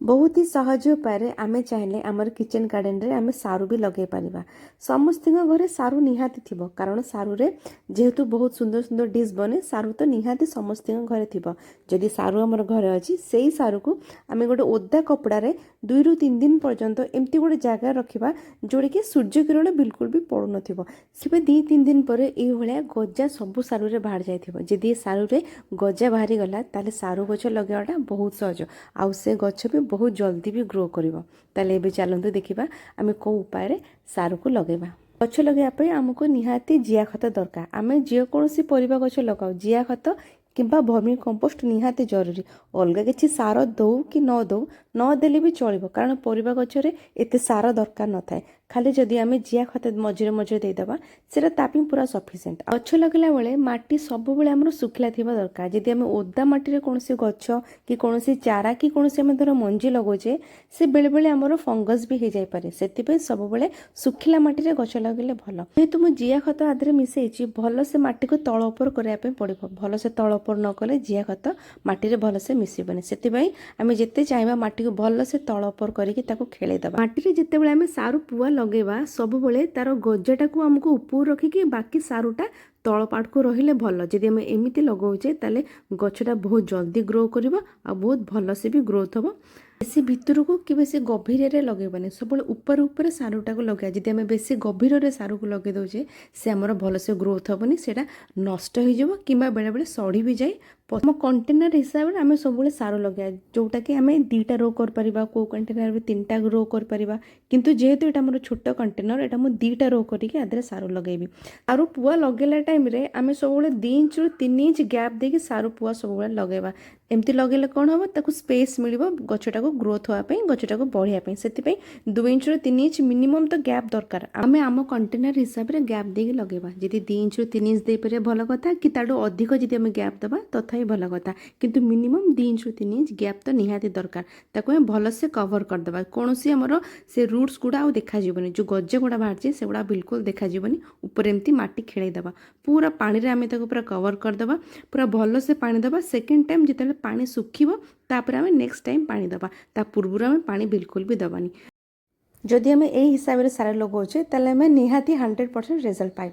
ବହୁତ ହି ସହଜ ଉପାୟରେ ଆମେ ଚାହିଁଲେ ଆମର କିଚେନ୍ ଗାର୍ଡ଼େନରେ ଆମେ ସାରୁ ବି ଲଗାଇ ପାରିବା। ସମସ୍ତଙ୍କ ଘରେ ସାରୁ ନିହାତି ଥିବ, କାରଣ ସାରୁରେ ଯେହେତୁ ବହୁତ ସୁନ୍ଦର ସୁନ୍ଦର ଡିଶ୍ ବନେ, ସାରୁ ତ ନିହାତି ସମସ୍ତଙ୍କ ଘରେ ଥିବ। ଯଦି ସାରୁ ଆମର ଘରେ ଅଛି, ସେଇ ସାରୁକୁ ଆମେ ଗୋଟେ ଓଦା କପଡ଼ାରେ 2ରୁ 3 ଦିନ ପର୍ଯ୍ୟନ୍ତ ଏମିତି ଗୋଟେ ଜାଗାରେ ରଖିବା, ଯେଉଁଠିକି ସୂର୍ଯ୍ୟକିରଣ ବିଲକୁଲ ବି ପଡ଼ୁନଥିବ। ସେବେ 2-3 ଦିନ ପରେ ଏଇଭଳିଆ ଗଜା ସବୁ ସାରୁରେ ବାହାରି ଯାଇଥିବ। ଯଦି ଏ ସାରୁରେ ଗଜା ବାହାରିଗଲା, ତାହେଲେ ସାରୁ ଗଛ ଲଗାଇବାଟା ବହୁତ ସହଜ ଆଉ ସେ ଗଛ ବି ବହୁତ ଜଲ୍ଦି ବି ଗ୍ରୋ କରିବ। ତାହେଲେ ଏବେ ଚାଲନ୍ତୁ ଦେଖିବା ଆମେ କେଉଁ ଉପାୟରେ ସାରୁକୁ ଲଗାଇବା। ଗଛ ଲଗାଇବା ପାଇଁ ଆମକୁ ନିହାତି ଜିଆ ଖତ ଦରକାର। ଆମେ ଯେକୌଣସି ପରିବା ଗଛ ଲଗାଉ, ଜିଆ ଖତ କିମ୍ବା ଭର୍ମି କମ୍ପୋଷ୍ଟ ନିହାତି ଜରୁରୀ। ଅଲଗା କିଛି ସାର ଦେଉ କି ନ ଦେଉ, ନ ଦେଲେ ବି ଚଳିବ, କାରଣ ପରିବା ଗଛରେ ଏତେ ସାର ଦରକାର ନଥାଏ। ଖାଲି ଯଦି ଆମେ ଜିଆ ଖତ ମଝିରେ ମଝିରେ ଦେଇଦେବା, ସେଇଟା ତା ପାଇଁ ପୁରା ସଫିସିଏଣ୍ଟ। ଗଛ ଲଗାଇଲା ବେଳେ ମାଟି ସବୁବେଳେ ଆମର ଶୁଖିଲା ଥିବା ଦରକାର। ଯଦି ଆମେ ଓଦା ମାଟିରେ କୌଣସି ଗଛ କି କୌଣସି ଚାରା କି କୌଣସି ଆମେ ଧର ମଞ୍ଜି ଲଗାଉଛେ, ସେ ବେଳେବେଳେ ଆମର ଫଙ୍ଗସ୍ ବି ହେଇଯାଇପାରେ। ସେଥିପାଇଁ ସବୁବେଳେ ଶୁଖିଲା ମାଟିରେ ଗଛ ଲଗାଇଲେ ଭଲ। ଯେହେତୁ ମୁଁ ଜିଆ ଖତ ଆଧିରେ ମିଶେଇଛି, ଭଲସେ ମାଟିକୁ ତଳ ଉପର କରିବା ପାଇଁ ପଡ଼ିବ। ଭଲସେ ତଳ ଉପର ନ କଲେ ଜିଆ ଖତ ମାଟିରେ ଭଲସେ ମିଶିବନି। ସେଥିପାଇଁ ଆମେ ଯେତେ ଚାହିଁବା ମାଟିକୁ ଭଲସେ ତଳ ଉପର କରିକି ତାକୁ ଖେଳେଇ ଦେବା। ମାଟିରେ ଯେତେବେଳେ ଆମେ ସାରୁ ପୁଆ ଲଗେଇବା, ସବୁବେଳେ ତାର ଗଜାଟାକୁ ଆମକୁ ଉପରୁ ରଖିକି ବାକି ସାରୁଟା ତଳ ପାଟକୁ ରହିଲେ ଭଲ। ଯଦି ଆମେ ଏମିତି ଲଗାଉଛେ, ତାହେଲେ ଗଛଟା ବହୁତ ଜଲ୍ଦି ଗ୍ରୋ କରିବ ଆଉ ବହୁତ ଭଲସେ ବି ଗ୍ରୋଥ୍ ହେବ। ବେଶୀ ଭିତରକୁ କି ବେଶୀ ଗଭୀରରେ ଲଗେଇବାନି, ସବୁବେଳେ ଉପରେ ଉପରେ ସାରୁଟାକୁ ଲଗେଇବା। ଯଦି ଆମେ ବେଶୀ ଗଭୀରରେ ସାରୁକୁ ଲଗେଇ ଦେଉଛେ, ସେ ଆମର ଭଲସେ ଗ୍ରୋଥ୍ ହେବନି, ସେଇଟା ନଷ୍ଟ ହେଇଯିବ କିମ୍ବା ବେଳେବେଳେ ସଢ଼ି ବି ଯାଏ। ଆମ କଣ୍ଟେନର ହିସାବରେ ଆମେ ସବୁବେଳେ ସାରୁ ଲଗେଇବା, ଯେଉଁଟାକି ଆମେ ଦୁଇଟା ରୋ କରିପାରିବା, କେଉଁ କଣ୍ଟେନର ବି ତିନିଟା ରୋ କରିପାରିବା। କିନ୍ତୁ ଯେହେତୁ ଏଇଟା ଆମର ଛୋଟ କଣ୍ଟେନର, ଏଇଟା ମୁଁ ଦୁଇଟା ରୋ କରିକି ଆ ଦେହରେ ସାରୁ ଲଗେଇବି। ସାରୁ ପୁଆ ଲଗେଇଲା ଟାଇମ୍ରେ ଆମେ ସବୁବେଳେ 2 ଇଞ୍ଚରୁ 3 ଇଞ୍ଚ ଗ୍ୟାପ୍ ଦେଇକି ସାରୁ ପୁଆ ସବୁବେଳେ ଲଗେଇବା। ଏମିତି ଲଗେଇଲେ କ'ଣ ହେବ? ତାକୁ ସ୍ପେସ୍ ମିଳିବ ଗଛଟାକୁ ଗ୍ରୋଥ୍ ହେବା ପାଇଁ, ଗଛଟାକୁ ବଢ଼ିବା ପାଇଁ। ସେଥିପାଇଁ 2 ଇଞ୍ଚରୁ 3 ଇଞ୍ଚ ମିନିମମ୍ ତ ଗ୍ୟାପ୍ ଦରକାର। ଆମେ ଆମ କଣ୍ଟେନର ହିସାବରେ ଗ୍ୟାପ୍ ଦେଇକି ଲଗେଇବା। ଯଦି 2 ଇଞ୍ଚରୁ 3 ଇଞ୍ଚ ଦେଇପାରିବା, ଭଲ କଥା, କି ତାଠୁ ଅଧିକ ଯଦି ଆମେ ଗ୍ୟାପ୍ ଦେବା, ତଥାପି ଭଲ କଥା। କିନ୍ତୁ ମିନିମମ୍ 2 ଇଞ୍ଚରୁ 3 ଇଞ୍ଚ ଗ୍ୟାପ୍ ତ ନିହାତି ଦରକାର। ତାକୁ ଆମେ ଭଲସେ କଭର୍ କରିଦେବା। କୌଣସି ଆମର ସେ ରୁଟ୍ସ ଗୁଡ଼ା ଆଉ ଦେଖାଯିବନି। ଯେଉଁ ଗଜ ଗୁଡ଼ା ବାହାରିଛି, ସେଗୁଡ଼ା ବିଲକୁଲ ଦେଖାଯିବନି। ଉପରେ ଏମିତି ମାଟି ଖେଳେଇ ଦେବା। ପୁରା ପାଣିରେ ଆମେ ତାକୁ ପୁରା କଭର୍ କରିଦେବା। ପୁରା ଭଲସେ ପାଣି ଦେବା। ସେକେଣ୍ଡ ଟାଇମ୍ ଯେତେବେଳେ ପାଣି ଶୁଖିବ, ତାପରେ ଆମେ ନେକ୍ସଟ ଟାଇମ୍ ପାଣି ଦେବା। ତା ପୂର୍ବରୁ ଆମେ ପାଣି ବିଲକୁଲ ବି ଦେବାନି। ଯଦି ଆମେ ଏଇ ହିସାବରେ ସାର ଲଗାଉଛେ, ତାହେଲେ ଆମେ ନିହାତି 100% ରେଜଲ୍ଟ ପାଇବା।